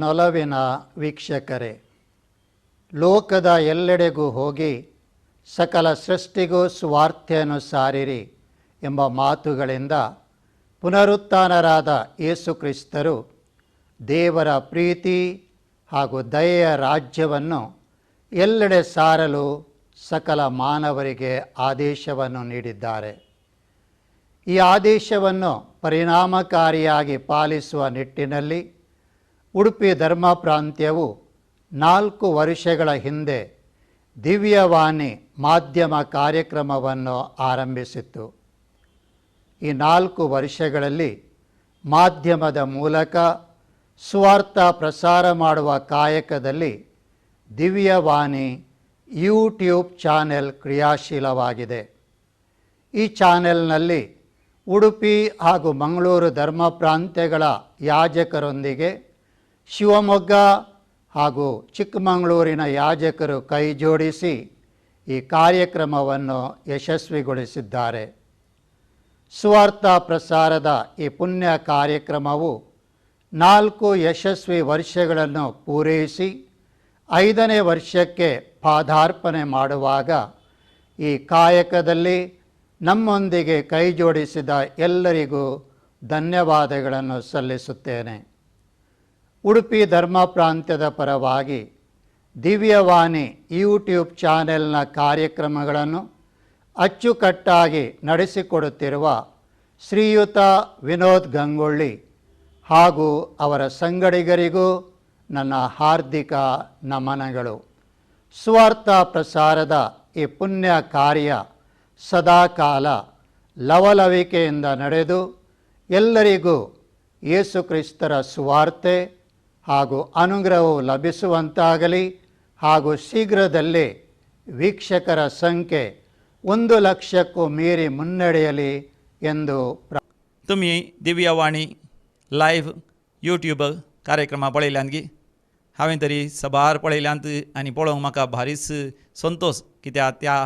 ನೊಲವಿನ ವೀಕ್ಷಕರೇ, ಲೋಕದ ಎಲ್ಲೆಡೆಗೂ ಹೋಗಿ ಸಕಲ ಸೃಷ್ಟಿಗೂ ಸುವಾರ್ತೆಯನ್ನು ಸಾರಿರಿ ಎಂಬ ಮಾತುಗಳಿಂದ ಪುನರುತ್ಥಾನರಾದ ಯೇಸುಕ್ರಿಸ್ತರು ದೇವರ ಪ್ರೀತಿ ಹಾಗೂ ದಯೆಯ ರಾಜ್ಯವನ್ನು ಎಲ್ಲೆಡೆ ಸಾರಲು ಸಕಲ ಮಾನವರಿಗೆ ಆದೇಶವನ್ನು ನೀಡಿದ್ದಾರೆ. ಈ ಆದೇಶವನ್ನು ಪರಿಣಾಮಕಾರಿಯಾಗಿ ಪಾಲಿಸುವ ನಿಟ್ಟಿನಲ್ಲಿ ಉಡುಪಿ ಧರ್ಮ ಪ್ರಾಂತ್ಯವು 4 ವರ್ಷಗಳ ಹಿಂದೆ ದಿವ್ಯವಾಣಿ ಮಾಧ್ಯಮ ಕಾರ್ಯಕ್ರಮವನ್ನು ಆರಂಭಿಸಿತ್ತು. ಈ 4 ವರ್ಷಗಳಲ್ಲಿ ಮಾಧ್ಯಮದ ಮೂಲಕ ಸುವಾರ್ತೆ ಪ್ರಸಾರ ಮಾಡುವ ಕಾಯಕದಲ್ಲಿ ದಿವ್ಯವಾಣಿ ಯೂಟ್ಯೂಬ್ ಚಾನೆಲ್ ಕ್ರಿಯಾಶೀಲವಾಗಿದೆ. ಈ ಚಾನೆಲ್ನಲ್ಲಿ ಉಡುಪಿ ಹಾಗೂ ಮಂಗಳೂರು ಧರ್ಮ ಪ್ರಾಂತ್ಯಗಳ ಯಾಜಕರೊಂದಿಗೆ ಶಿವಮೊಗ್ಗ ಹಾಗೂ ಚಿಕ್ಕಮಗಳೂರಿನ ಯಾಜಕರು ಕೈ ಜೋಡಿಸಿ ಈ ಕಾರ್ಯಕ್ರಮವನ್ನು ಯಶಸ್ವಿಗೊಳಿಸಿದ್ದಾರೆ. ಸುವಾರ್ತಾ ಪ್ರಸಾರದ ಈ ಪುಣ್ಯ ಕಾರ್ಯಕ್ರಮವು 4 ಯಶಸ್ವಿ ವರ್ಷಗಳನ್ನು ಪೂರೈಸಿ ಐದನೇ ವರ್ಷಕ್ಕೆ ಪಾದಾರ್ಪಣೆ ಮಾಡುವಾಗ, ಈ ಕಾಯಕದಲ್ಲಿ ನಮ್ಮೊಂದಿಗೆ ಕೈಜೋಡಿಸಿದ ಎಲ್ಲರಿಗೂ ಧನ್ಯವಾದಗಳನ್ನು ಸಲ್ಲಿಸುತ್ತೇನೆ. ಉಡುಪಿ ಧರ್ಮ ಪ್ರಾಂತ್ಯದ ಪರವಾಗಿ ದಿವ್ಯವಾಣಿ ಯೂಟ್ಯೂಬ್ ಚಾನೆಲ್ನ ಕಾರ್ಯಕ್ರಮಗಳನ್ನು ಅಚ್ಚುಕಟ್ಟಾಗಿ ನಡೆಸಿಕೊಡುತ್ತಿರುವ ಶ್ರೀಯುತ ವಿನೋದ್ ಗಂಗೊಳ್ಳಿ ಹಾಗೂ ಅವರ ಸಂಗಡಿಗರಿಗೂ ನನ್ನ ಹಾರ್ದಿಕ ನಮನಗಳು. ಸುವಾರ್ತಾ ಪ್ರಸಾರದ ಈ ಪುಣ್ಯ ಕಾರ್ಯ ಸದಾಕಾಲ ಲವಲವಿಕೆಯಿಂದ ನಡೆದು ಎಲ್ಲರಿಗೂ ಯೇಸುಕ್ರಿಸ್ತರ ಸುವಾರ್ತೆ ಹಾಗೂ ಅನುಗ್ರಹವು ಲಭಿಸುವಂತಾಗಲಿ ಹಾಗೂ ಶೀಘ್ರದಲ್ಲೇ ವೀಕ್ಷಕರ ಸಂಖ್ಯೆ 1 ಲಕ್ಷಕ್ಕೂ ಮೀರಿ ಮುನ್ನಡೆಯಲಿ ಎಂದು तुमी दिव्यवाणी लायव्ह यूट्यूब कार्यक्रमा पळयल्यात गी? हांवें तरी सबार पळयल्यांत आनी पळोवंक म्हाका भारीच संतोश, कित्याक त्या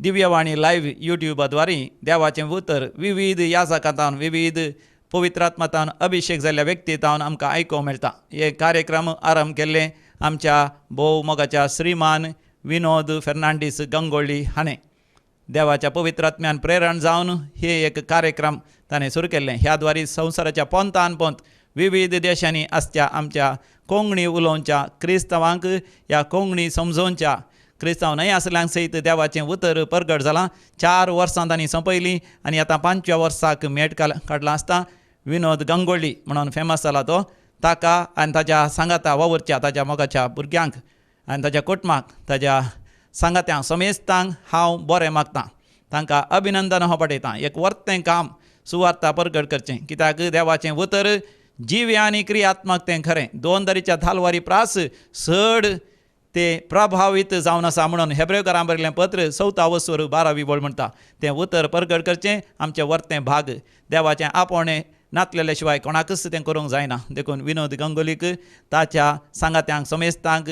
दिव्यवाणी लायव्ह यूट्यूबाद्वारे देवाचें उतर विविध याजकांतावन, विविध पवित्रात्मतान अभिषेक जाल्ल्या व्यक्ती तावन आमकां आयकोंक मेळटा. हे कार्यक्रम आरंभ केल्ले आमच्या भोव मोगाच्या श्रीमान विनोद फेर्नांडीस गंगोळ्ळी हाणें. देवाच्या पवित्रात्म्यान प्रेरण जावन हे एक कार्यक्रम ताणें सुरू केल्लें. ह्या द्वारी संवसाराच्या पोंतान पोंत विविध देशांनी आसच्या आमच्या कोंकणी उलोवच्या क्रिस्तांवांक ह्या कोंकणी समजोवच्या क्रिस्तांव न्हय आसल्यांक सयत देवाचें उतर परगट जालां. 4 वर्सां तांणी सोंपयलीं आनी आतां पांचव्या वर्साक मेट काडलां आसता. विनोद गंगोळ्ळी म्हणून फेमस जाला तो, ताका आनी ताच्या सांगाता वावुरच्या ताच्या मोगाच्या भुरग्यांक आनी ताच्या कुटुंबाक, ताच्या सांगात्यांक, समेस्तांक हांव बरें मागतां. तांकां अभिनंदन हांव पाठयतां. एक वर्तें काम सुवार्ता परगट करचें, कित्याक देवाचें उतर जिवें आनी क्रियात्मक तें खरें, दोन तरेच्या धालवारी प्रास चड ते प्रभावीत जावन आसा म्हणून हेब्रेवकारां बरयल्लें पत्र चवथा वसर 12वी वळ म्हणटा. तें उतर परगट करचें आमचें वर्तें भाग. देवाचें आपोवणें नातलेले शिवाय कोणाकच तें करूंक जायना. देखून विनोद गंगोलीक, ताच्या सांगात्यांक, समेस्तांक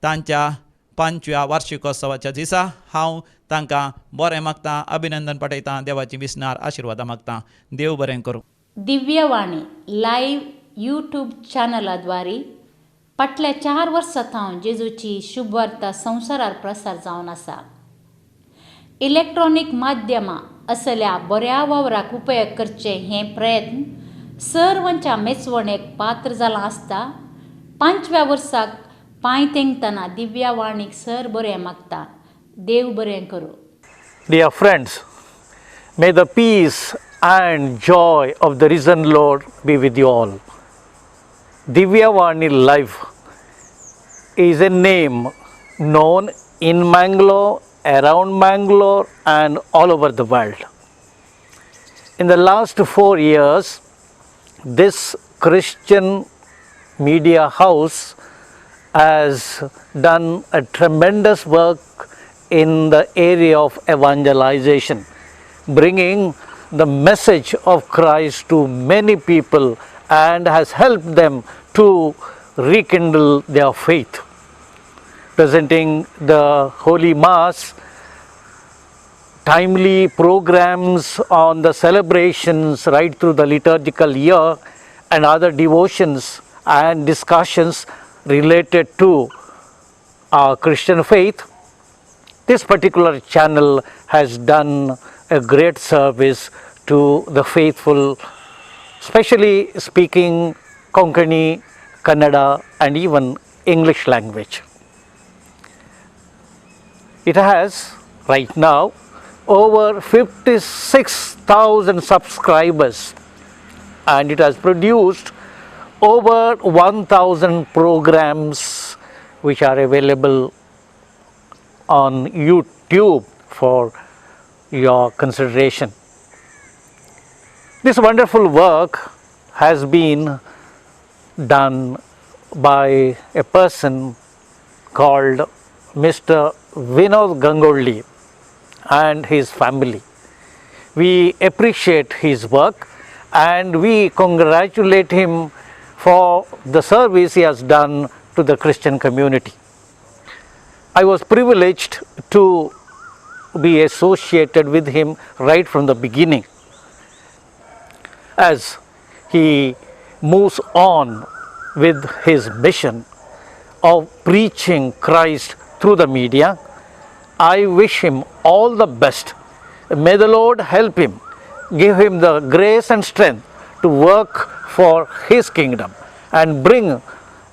तांच्या पांचव्या वार्षिकोत्सवाच्या दिसा हांव तांकां बरें मागतां, अभिनंदन पाठयतां, देवाची विसनार आशिर्वादां मागतां. देव बरें करूं. दिव्यवाणी लायव्ह यूट्यूब चॅनलाद्वारे फाटल्या 4 वर्सां थावन जेजूची शुभवार्ता संवसारार प्रसार जावन आसा. इलेक्ट्रॉनीक माध्यमां असल्या बऱ्या वावराक उपयोग करचे हे प्रयत्न सर्वांच्या मेचवणेक पात्र जालां आसता, पांचव्या वर्साक पांय तेंकतना दिव्यवाणीक सर बरें मागता. देव बरें करूं. Dear friends, may the peace and joy of the risen Lord be with you all. Divyavani Live is a name known in Mangalore, around Mangalore, and all over the world. In the last 4 years, this Christian media house has done a tremendous work in the area of evangelization, bringing the message of Christ to many people and has helped them to rekindle their faith. Presenting the Holy Mass, timely programs on the celebrations right through the liturgical year and other devotions and discussions related to our Christian faith. This particular channel has done a great service to the faithful, especially speaking Konkani, Kannada and even English language. It has right now over 56,000 subscribers and it has produced over 1,000 programs which are available on YouTube for your consideration. This wonderful work has been done by a person called Mr. Vinod Gangolli and his family. We appreciate his work and we congratulate him for the service he has done to the Christian community. I was privileged to be associated with him right from the beginning as he moves on with his mission of preaching Christ through the media. I wish him all the best. May the Lord help him, give him the grace and strength to work for his kingdom and bring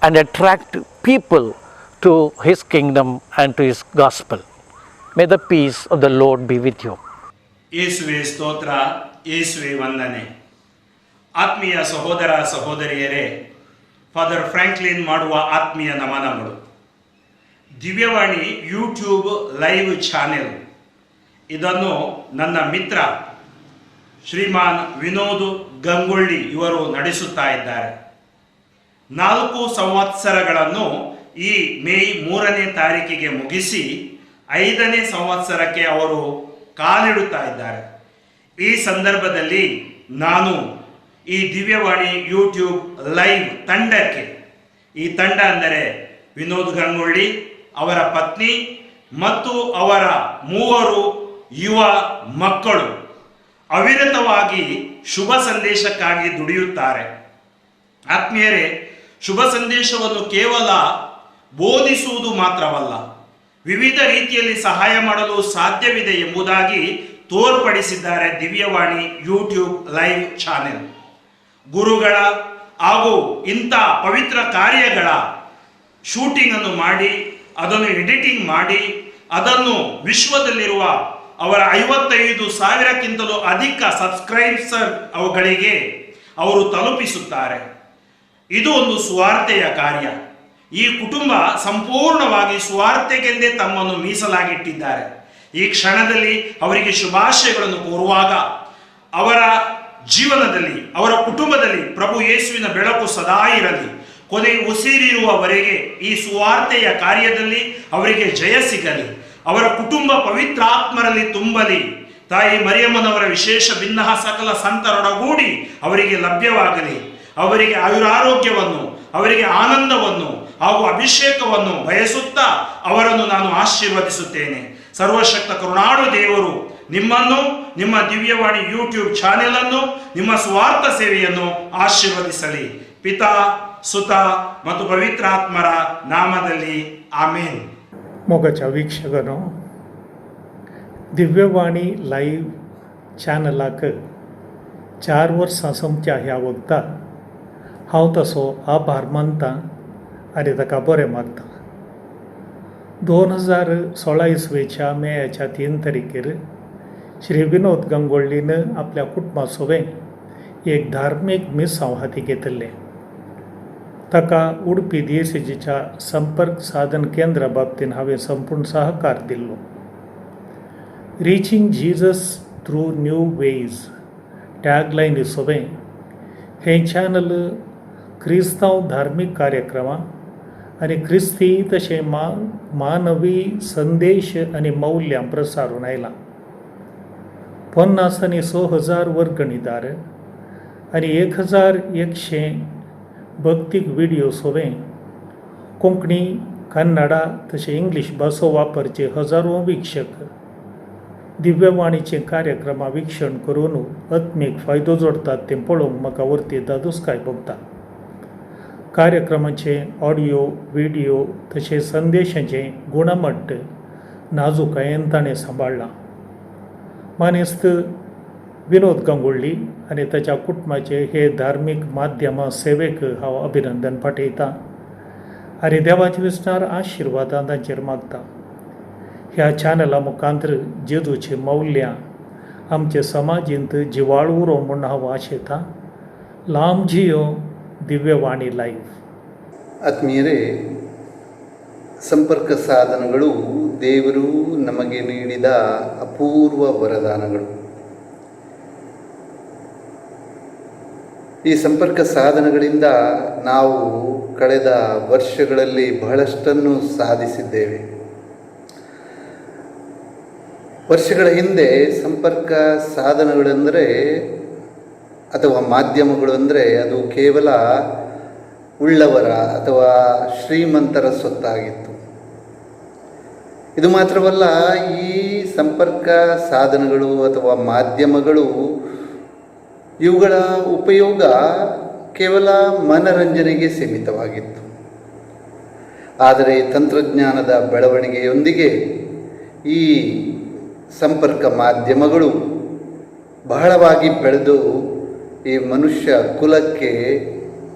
and attract people to his kingdom and to his gospel. May the peace of the Lord be with you. ಯೇಸುವೆ ಸ್ತೋತ್ರ, ಯೇಸುವೆ ವಂದನೆ. ಆತ್ಮೀಯ ಸಹೋದರ ಸಹೋದರಿಯರೇ, father Franklin ಮಾಡುವ ಆತ್ಮೀಯ ನಮನಗಳು. ದಿವ್ಯವಾಣಿ ಯೂಟ್ಯೂಬ್ ಲೈವ್ ಚಾನೆಲ್ ಇದನ್ನು ನನ್ನ ಮಿತ್ರ ಶ್ರೀಮಾನ್ ವಿನೋದ್ ಗಂಗೊಳ್ಳಿ ಇವರು ನಡೆಸುತ್ತಾ ಇದ್ದಾರೆ. 4 ಸಂವತ್ಸರಗಳನ್ನು ಈ ಮೇ 3ನೇ ತಾರೀಕಿಗೆ ಮುಗಿಸಿ 5ನೇ ಸಂವತ್ಸರಕ್ಕೆ ಅವರು ಕಾಲಿಡುತ್ತಾ ಇದ್ದಾರೆ. ಈ ಸಂದರ್ಭದಲ್ಲಿ ನಾನು ಈ ದಿವ್ಯವಾಣಿ ಯೂಟ್ಯೂಬ್ ಲೈವ್ ತಂಡಕ್ಕೆ, ಈ ತಂಡ ಅಂದರೆ ವಿನೋದ್ ಗಂಗೊಳ್ಳಿ, ಅವರ ಪತ್ನಿ ಮತ್ತು ಅವರ 3 ಯುವ ಮಕ್ಕಳು ಅವಿರತವಾಗಿ ಶುಭ ಸಂದೇಶಕ್ಕಾಗಿ ದುಡಿಯುತ್ತಾರೆ. ಆತ್ಮೀಯರೇ, ಶುಭ ಸಂದೇಶವನ್ನು ಕೇವಲ ಬೋಧಿಸುವುದು ಮಾತ್ರವಲ್ಲ, ವಿವಿಧ ರೀತಿಯಲ್ಲಿ ಸಹಾಯ ಮಾಡಲು ಸಾಧ್ಯವಿದೆ ಎಂಬುದಾಗಿ ತೋರ್ಪಡಿಸಿದ್ದಾರೆ ದಿವ್ಯವಾಣಿ ಯೂಟ್ಯೂಬ್ ಲೈವ್ ಚಾನೆಲ್. ಗುರುಗಳ ಹಾಗೂ ಇಂಥ ಪವಿತ್ರ ಕಾರ್ಯಗಳ ಶೂಟಿಂಗನ್ನು ಮಾಡಿ, ಅದನ್ನು ಎಡಿಟಿಂಗ್ ಮಾಡಿ, ಅದನ್ನು ವಿಶ್ವದಲ್ಲಿರುವ ಅವರ 55,000ಕ್ಕಿಂತಲೂ ಅಧಿಕ ಸಬ್ಸ್ಕ್ರೈಬ್ಸರ್ ಅವುಗಳಿಗೆ ಅವರು ತಲುಪಿಸುತ್ತಾರೆ. ಇದು ಒಂದು ಸುವಾರ್ತೆಯ ಕಾರ್ಯ. ಈ ಕುಟುಂಬ ಸಂಪೂರ್ಣವಾಗಿ ಸುವಾರ್ತೆಗೆಂದೇ ತಮ್ಮನ್ನು ಮೀಸಲಾಗಿಟ್ಟಿದ್ದಾರೆ. ಈ ಕ್ಷಣದಲ್ಲಿ ಅವರಿಗೆ ಶುಭಾಶಯಗಳನ್ನು ಕೋರುವಾಗ ಅವರ ಜೀವನದಲ್ಲಿ, ಅವರ ಕುಟುಂಬದಲ್ಲಿ ಪ್ರಭು ಯೇಸುವಿನ ಬೆಳಕು ಸದಾ ಇರಲಿ. ಕೊನೆಗೆ ಉಸಿರಿರುವವರೆಗೆ ಈ ಸುವಾರ್ತೆಯ ಕಾರ್ಯದಲ್ಲಿ ಅವರಿಗೆ ಜಯ ಸಿಗಲಿ. ಅವರ ಕುಟುಂಬ ಪವಿತ್ರಾತ್ಮರಲ್ಲಿ ತುಂಬಲಿ. ತಾಯಿ ಮರಿಯಮ್ಮನವರ ವಿಶೇಷ ಭಿನ್ನಹ ಸಕಲ ಸಂತರೊಡಗೂಡಿ ಅವರಿಗೆ ಲಭ್ಯವಾಗಲಿ. ಅವರಿಗೆ ಆಯುರಾರೋಗ್ಯವನ್ನು, ಅವರಿಗೆ ಆನಂದವನ್ನು ಹಾಗೂ ಅಭಿಷೇಕವನ್ನು ಬಯಸುತ್ತಾ ಅವರನ್ನು ನಾನು ಆಶೀರ್ವದಿಸುತ್ತೇನೆ. ಸರ್ವಶಕ್ತ ಕರುಣಾಳು ದೇವರು ನಿಮ್ಮನ್ನು, ನಿಮ್ಮ ದಿವ್ಯವಾಣಿ ಯೂಟ್ಯೂಬ್ ಚಾನೆಲ್ ಅನ್ನು, ನಿಮ್ಮ ಸುವಾರ್ಥ ಸೇವೆಯನ್ನು ಆಶೀರ್ವದಿಸಲಿ. ಪಿತಾ, ಸುತ ಮತ್ತು ಪವಿತ್ರಾತ್ಮರ ನಾಮದಲ್ಲಿ ಆಮೇನ್. मोगाच्या वीक्षकांनो, दिव्यवाणी लायव्ह चॅनलाक 4 वर्सां सोंपच्या ह्या वखदाक हांव तसो आभार मानतां आनी ताका बरें मागता. 2016 इसवेच्या मेयाच्या 3 तारखेर श्री विनोद गंगोळ्ळीन आपल्या कुटुंबा सोबें एक धार्मीक मिसांव हाती घेतिल्लें. ताका उडपी दियेसेजीच्या संपर्क साधन केंद्रा बाबतीन हांवें संपूर्ण सहकार दिल्लो. Reaching Jesus through new ways tagline सोबें हें चॅनल क्रिस्तांव धार्मीक कार्यक्रमां आनी क्रिस्ती तशें मानवी संदेश आनी मौल्यां प्रसारून आयलां. 50 आनी 6,000 वर्गणीदार आनी 1,100 भक्तीक विडियो सोबें कोंकणी, कन्नडा तशें इंग्लीश भासो वापरचे हजारो वीक्षक दिव्यवाणीचे कार्यक्रमां वीक्षण करून आत्मीक फायदो जोडतात तें पळोवंक म्हाका वरती धादोसकाय भोगता. कार्यक्रमाचे ऑडियो व्हिडियो तशेंच संदेशाचें गुणमट्ट नाजुकायेन ताणें सांबाळ्ळां. मानेस्त विनोद गांगुर्ली आनी ताच्या कुटुंबाचे हे धार्मीक माध्यमा सेवेक हांव अभिनंदन पाठयतां आनी देवाचे विस्तार आशिर्वादां तांचेर मागता. ह्या चॅनला मुखांतर जेजूची मौल्यां आमचे समाजींत जिवाळ उरो म्हूण हांव आशेतां. लांब जियो दिव्यवाणी लायव्ह. ಆತ್ಮೀಯರೇ, ಸಂಪರ್ಕ ಸಾಧನಗಳು ದೇವರು ನಮಗೆ ನೀಡಿದ ಅಪೂರ್ವ ವರದಾನಗಳು. ಈ ಸಂಪರ್ಕ ಸಾಧನಗಳಿಂದ ನಾವು ಕಳೆದ ವರ್ಷಗಳಲ್ಲಿ ಬಹಳಷ್ಟನ್ನು ಸಾಧಿಸಿದ್ದೇವೆ. ವರ್ಷಗಳ ಹಿಂದೆ ಸಂಪರ್ಕ ಸಾಧನಗಳೆಂದರೆ ಅಥವಾ ಮಾಧ್ಯಮಗಳು ಅಂದರೆ ಅದು ಕೇವಲ ಉಳ್ಳವರ ಅಥವಾ ಶ್ರೀಮಂತರ ಸೊತ್ತಾಗಿತ್ತು. ಇದು ಮಾತ್ರವಲ್ಲ, ಈ ಸಂಪರ್ಕ ಸಾಧನಗಳು ಅಥವಾ ಮಾಧ್ಯಮಗಳು ಇವುಗಳ ಉಪಯೋಗ ಕೇವಲ ಮನರಂಜನೆಗೆ ಸೀಮಿತವಾಗಿತ್ತು. ಆದರೆ ತಂತ್ರಜ್ಞಾನದ ಬೆಳವಣಿಗೆಯೊಂದಿಗೆ ಈ ಸಂಪರ್ಕ ಮಾಧ್ಯಮಗಳು ಬಹಳವಾಗಿ ಬೆಳೆದು ಈ ಮನುಷ್ಯ ಕುಲಕ್ಕೆ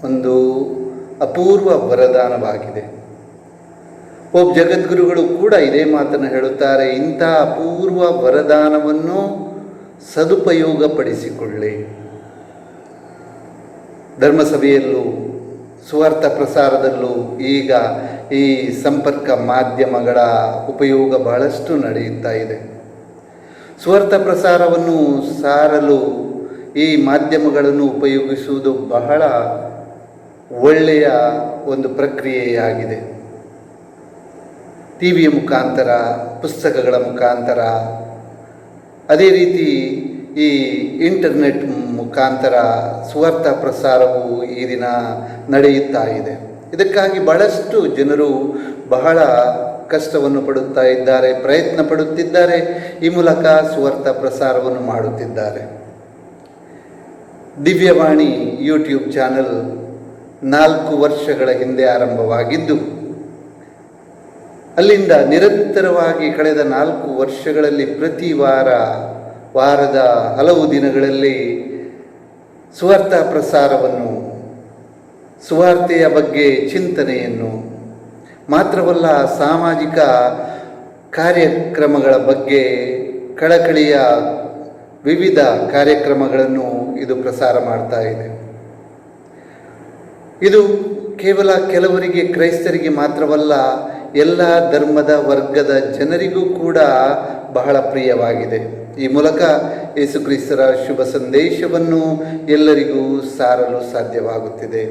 ಒಂದು ಅಪೂರ್ವ ವರದಾನವಾಗಿದೆ. ಪೋಪ್ ಜಗದ್ಗುರುಗಳು ಕೂಡ ಇದೇ ಮಾತನ್ನು ಹೇಳುತ್ತಾರೆ, ಇಂಥ ಅಪೂರ್ವ ವರದಾನವನ್ನು ಸದುಪಯೋಗಪಡಿಸಿಕೊಳ್ಳಿ. ಧರ್ಮಸಭೆಯಲ್ಲೂ ಸುವಾರ್ಥ ಪ್ರಸಾರದಲ್ಲೂ ಈಗ ಈ ಸಂಪರ್ಕ ಮಾಧ್ಯಮಗಳ ಉಪಯೋಗ ಬಹಳಷ್ಟು ನಡೆಯುತ್ತಾ ಇದೆ. ಸುವಾರ್ಥ ಪ್ರಸಾರವನ್ನು ಸಾರಲು ಈ ಮಾಧ್ಯಮಗಳನ್ನು ಉಪಯೋಗಿಸುವುದು ಬಹಳ ಒಳ್ಳೆಯ ಒಂದು ಪ್ರಕ್ರಿಯೆಯಾಗಿದೆ. ಟಿ ವಿಯ ಮುಖಾಂತರ, ಪುಸ್ತಕಗಳ ಮುಖಾಂತರ, ಅದೇ ರೀತಿ ಈ ಇಂಟರ್ನೆಟ್ ಮುಖಾಂತರ ಸುವಾರ್ಥ ಪ್ರಸಾರವು ಈ ದಿನ ನಡೆಯುತ್ತಾ ಇದೆ. ಇದಕ್ಕಾಗಿ ಬಹಳಷ್ಟು ಜನರು ಬಹಳ ಕಷ್ಟವನ್ನು ಪಡುತ್ತಾ ಇದ್ದಾರೆ, ಪ್ರಯತ್ನ ಪಡುತ್ತಿದ್ದಾರೆ, ಈ ಮೂಲಕ ಸುವಾರ್ಥ ಪ್ರಸಾರವನ್ನು ಮಾಡುತ್ತಿದ್ದಾರೆ. ದಿವ್ಯವಾಣಿ ಯೂಟ್ಯೂಬ್ ಚಾನಲ್ 4 ವರ್ಷಗಳ ಹಿಂದೆ ಆರಂಭವಾಗಿದ್ದು, ಅಲ್ಲಿಂದ ನಿರಂತರವಾಗಿ ಕಳೆದ 4 ವರ್ಷಗಳಲ್ಲಿ ಪ್ರತಿ ವಾರ, ವಾರದ ಹಲವು ದಿನಗಳಲ್ಲಿ ಸುವಾರ್ಥ ಪ್ರಸಾರವನ್ನು, ಸುವಾರ್ತೆಯ ಬಗ್ಗೆ ಚಿಂತನೆಯನ್ನು ಮಾತ್ರವಲ್ಲ, ಸಾಮಾಜಿಕ ಕಾರ್ಯಕ್ರಮಗಳ ಬಗ್ಗೆ ಕಳಕಳಿಯ ವಿವಿಧ ಕಾರ್ಯಕ್ರಮಗಳನ್ನು ಇದು ಪ್ರಸಾರ ಮಾಡ್ತಾ ಇದೆ. ಇದು ಕೇವಲ ಕೆಲವರಿಗೆ, ಕ್ರೈಸ್ತರಿಗೆ ಮಾತ್ರವಲ್ಲ, ಎಲ್ಲ ಧರ್ಮದ ವರ್ಗದ ಜನರಿಗೂ ಕೂಡ ಬಹಳ ಪ್ರಿಯವಾಗಿದೆ. ಈ ಮೂಲಕ ಯೇಸುಕ್ರಿಸ್ತರ ಶುಭ ಸಂದೇಶವನ್ನು ಎಲ್ಲರಿಗೂ ಸಾರಲು ಸಾಧ್ಯವಾಗುತ್ತಿದೆ.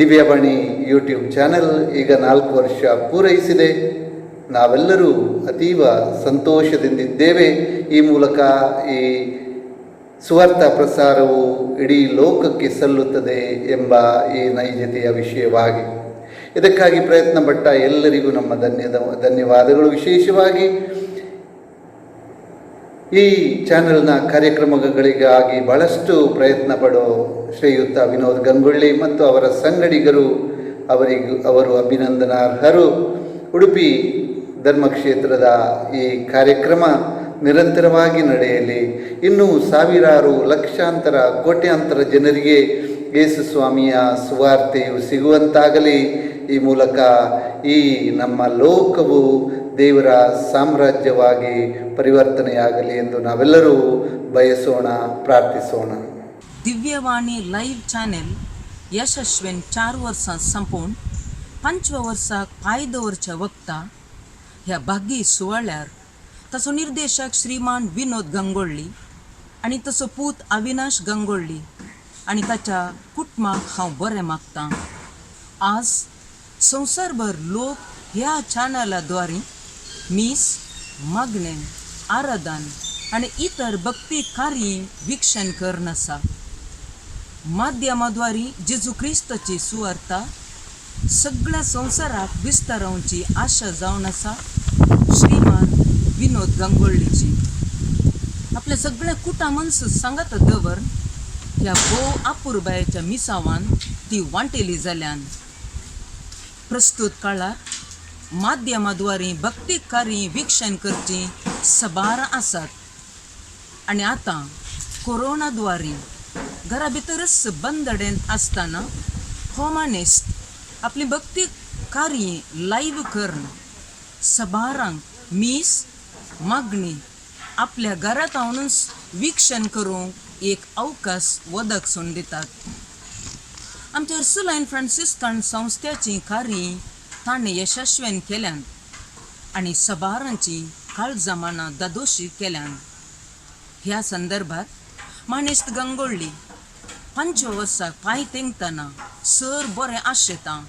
ದಿವ್ಯವಾಣಿ ಯೂಟ್ಯೂಬ್ ಚಾನೆಲ್ ಈಗ 4 ವರ್ಷ ಪೂರೈಸಿದೆ. ನಾವೆಲ್ಲರೂ ಅತೀವ ಸಂತೋಷದಿಂದಿದ್ದೇವೆ. ಈ ಮೂಲಕ ಈ ಸುವಾರ್ಥ ಪ್ರಸಾರವು ಇಡೀ ಲೋಕಕ್ಕೆ ಸಲ್ಲುತ್ತದೆ ಎಂಬ ಈ ನೈಜತೆಯ ವಿಷಯವಾಗಿ ಇದಕ್ಕಾಗಿ ಪ್ರಯತ್ನ ಪಟ್ಟ ಎಲ್ಲರಿಗೂ ನಮ್ಮ ಧನ್ಯವಾದಗಳು. ವಿಶೇಷವಾಗಿ ಈ ಚಾನೆಲ್ನ ಕಾರ್ಯಕ್ರಮಗಳಿಗಾಗಿ ಬಹಳಷ್ಟು ಪ್ರಯತ್ನ ಪಡೋ ಶ್ರೀಯುತ ವಿನೋದ್ ಗಂಗೊಳ್ಳಿ ಮತ್ತು ಅವರ ಸಂಗಡಿಗರು, ಅವರು ಅಭಿನಂದನಾರ್ಹರು. ಉಡುಪಿ ಧರ್ಮಕ್ಷೇತ್ರದ ಈ ಕಾರ್ಯಕ್ರಮ ನಿರಂತರವಾಗಿ ನಡೆಯಲಿ. ಇನ್ನೂ ಸಾವಿರಾರು, ಲಕ್ಷಾಂತರ, ಕೋಟ್ಯಾಂತರ ಜನರಿಗೆ ಯೇಸು ಸ್ವಾಮಿಯ ಸುವಾರ್ತೆಯು ಸಿಗುವಂತಾಗಲಿ. ಈ ಮೂಲಕ ಈ ನಮ್ಮ ಲೋಕವು ದೇವರ ಸಾಮ್ರಾಜ್ಯವಾಗಿ ಪರಿವರ್ತನೆಯಾಗಲಿ ಎಂದು ನಾವೆಲ್ಲರೂ ಬಯಸೋಣ, ಪ್ರಾರ್ಥಿಸೋಣ. दिव्यवाणी लायव्ह चॅनल यशस्वीन 4 वर्सां संपोवन 5व्या वर्साक पांय दवरच्या वक्ता ह्या भागी सुवाळ्यार ताचो निर्देशक श्रीमान विनोद गंगोळ्ळी आनी ताचो पूत अविनाश गंगोळ्ळी आनी ताच्या कुटुंबाक हांव बरें मागतां. आज संवसारभर लोक ह्या चॅनला द्वारे मीस, मागणें, आराधन आनी इतर भक्ती कार्य वीक्षण करून आसा. माध्यमाद्वारे जेजू क्रिस्ताची सुवार्ता सगळ्या संवसाराक विस्तारावची आशा जावन आसा श्रीमान विनोद गंगोळ्ळीची. आपल्या सगळ्या कुटामन्स सांगात दवर ह्या भोव अपुरबायेच्या मिसावान ती वांटेली जाल्यान. प्रस्तूत काळार माध्यमाद्वारे भक्ती कार्य वीक्षण करची सबार आसात आनी आतां कोरोना द्वारे घरा भितरच बंदडेंत आसतना हो मानेस्त आपली भक्ती कार्य लायव्ह करून सबारांक मीस मागणी आपल्या घरांत रावनूच वीक्षण करूंक एक अवकाश वदक सोडून दितात. आमच्या अर्सुलायन फ्रांसिस्कान संस्थेची कार्य ताणें यशस्वीन केल्यान आनी सबारांची काळजामानां दादोशी केल्यान. ह्या संदर्भात मानेस्त गंगोळ्ळी 5 वर्साक पांय तेंकतना सर बरें आशेता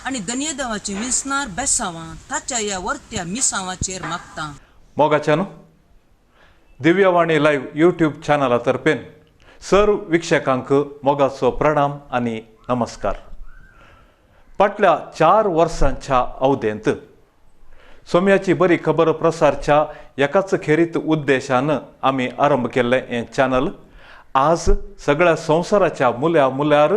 आनी धन्यदेवाची विसनार बेसावां ताच्या ह्या वर्त्या मिसांवाचेर मागता. मोगाच्यानो, दिव्यवाणी लायव्ह यूट्यूब चॅनला तर्फेन सर्व वीक्षकांक मोगाचो प्रणाम आनी नमस्कार. फाटल्या 4 वर्सांच्या अवधेंत सोम्याची बरी खबर प्रसारच्या एकाच खेरीत उद्देशान आमी आरंभ केल्लें हें चॅनल आज सगळ्या संवसाराच्या मुल्या मुल्यार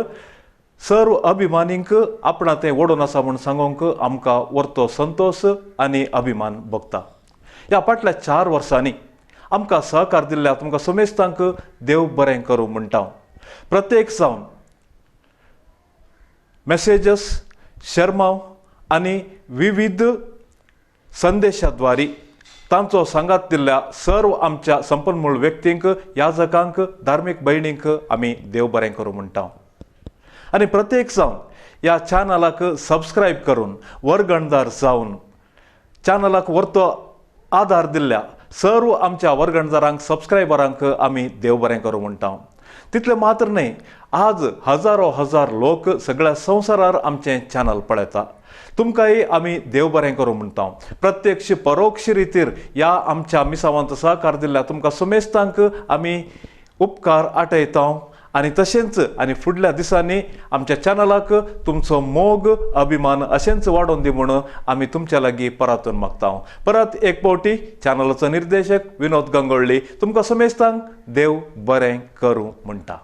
सर्व अभिमानींक आपणा तें ओडून आसा म्हूण सांगूंक आमकां वर्तो संतोश आनी अभिमान भोगता. ह्या फाटल्या 4 वर्सांनी आमकां सहकार दिल्ल्या तुमकां समेस्तांक देव बरें करूं म्हणटा. प्रत्येक जावन मेसेजस, शर्माव आनी विविध संदेशाद्वारे तांचो सांगात दिल्ल्या सर्व आमच्या संपन्मूळ व्यक्तींक, याजकांक, धार्मीक भयणींक आमी देव बरें करूं म्हणटा. आनी प्रत्येक जावन ह्या चॅनलाक सबस्क्रायब करून वर्गणदार जावन चॅनलाक वर्तो आदार दिल्ल्या सर्व आमच्या वर्गणदारांक, सबस्क्रायबरांक आमी देव बरें करूं म्हणटा. तितलें मात्र न्हय, आज हजारो हजार लोक सगळ्या संवसारार आमचें चॅनल पळयता. तुमकांय आमी देव बरें करूं म्हणटा. प्रत्यक्ष परोक्ष रितीर ह्या आमच्या मिसावांत सहकार दिल्ल्या तुमकां समेस्तांक आमी उपकार आटयता. आनी तशेंच आनी फुडल्या दिसांनी आमच्या चॅनलाक तुमचो मोग अभिमान अशेंच वाडोवन दी म्हूण आमी तुमच्या लागीं परातून मागता. परत एक फावटी चॅनलाचो निर्देशक विनोद गंगोळ्ळी तुमकां समेस्तांक देव बरें करूं म्हणटा.